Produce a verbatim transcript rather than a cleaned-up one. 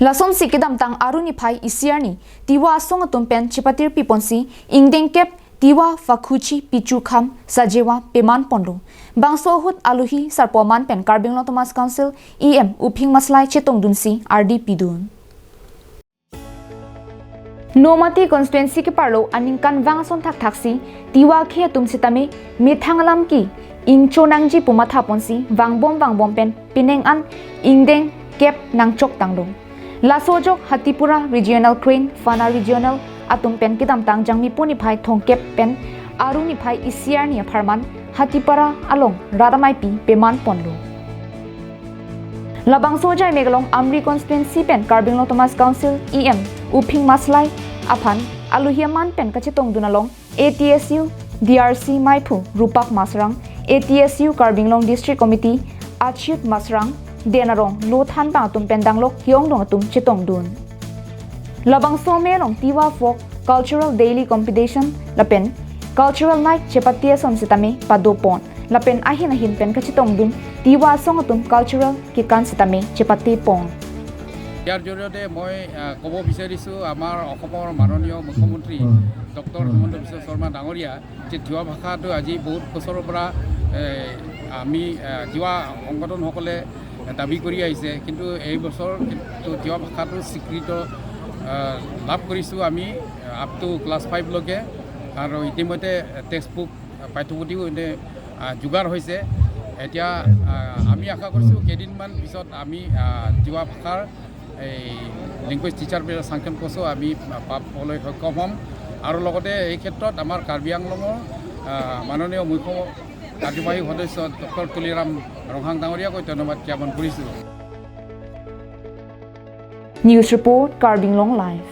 Lasonsi kedamtang Aru niphai isi arni Tiwa asong atum pen chepatir piponsi ingdeng kep Tiwa Fakhuchi Pichurkham Sajewa peman ponlo. Bangso ahut aluhi sarpo aman pen Karbi Anglong Autonomous Council E M Uphing Maslai chetongdunsi ardi pidun. Nomati constituency keparlo aningkanvang ason thakthaksi Tiwa akhei atum sitame methang alam ke ingchonangji pu mathaponsi vangbom vangbom pen penang an ingdeng kep nangchok tanglo. Laso ajok Hatipura Regional Crane, Fana Regional atum pen kedamtang Jangmipo niphai thomkep pen Aru niphai isi arni apharman Hatipara along rat ameipi peman ponlo. Labangso ajaimek along Amri constituency pen Karbi Anglong Autonomous Council E M Uphing Maslai aphan aluhi aman pen kachetongdun along A T S U D R C meiphu Rupak Masrang, A T S U Karbi Anglong District Committee Achyut Masrang, den arong lo thanbang atum pen danglok hiyongdong atum chetongdun. Labangso amei along Tiwa Folk Cultural Daily Competition lapen Cultural Night chepate ason sitame padopon. Lapen ahin ahin pen kachetongdun Tiwa asong atum cultural kekan sitame chepatepon. ইয়াৰ জৰিয়তে মই আহ, ক'ব বিচাৰিছোঁ, আমাৰ অসমৰ মাননীয় মুখ্যমন্ত্ৰী ডক্টৰ হিমন্ত বিশ্ব শৰ্মা ডাঙৰীয়া যে তিৱা ভাষাটো আজি বহুত বছৰৰ পৰা এ, আমি আহ, তিৱা সংগঠনসকলে দাবী কৰি আহিছে, কিন্তু এই বছৰ কিন্তু তিৱা ভাষাটো স্বীকৃত আহ, লাভ কৰিছোঁ আমি আপ টু ক্লাছ ফাইভলৈকে। আৰু ইতিমধ্যে টেক্সট বুক পাঠ্যপুথিও এনে আহ, যোগাৰ হৈছে। এতিয়া আহ, আমি আশা কৰিছোঁ কেইদিনমান পিছত আমি আহ, তিৱা ভাষাৰ এই লেংগুৱেজ টিচাৰ পেৰা চাংচন প'ষ্টো আমি পাবলৈ সক্ষম হ'ম। আৰু লগতে এই ক্ষেত্ৰত আমাৰ কাৰ্বি আংলঙৰ আহ, মাননীয় মুখ্য কাৰ্যবাহী সদস্য ডক্টৰ তুলিৰাম ৰংহাং ডাঙৰীয়াকৈ ধন্যবাদ জ্ঞাপন কৰিছোঁ। News report, Karbi Anglong Live.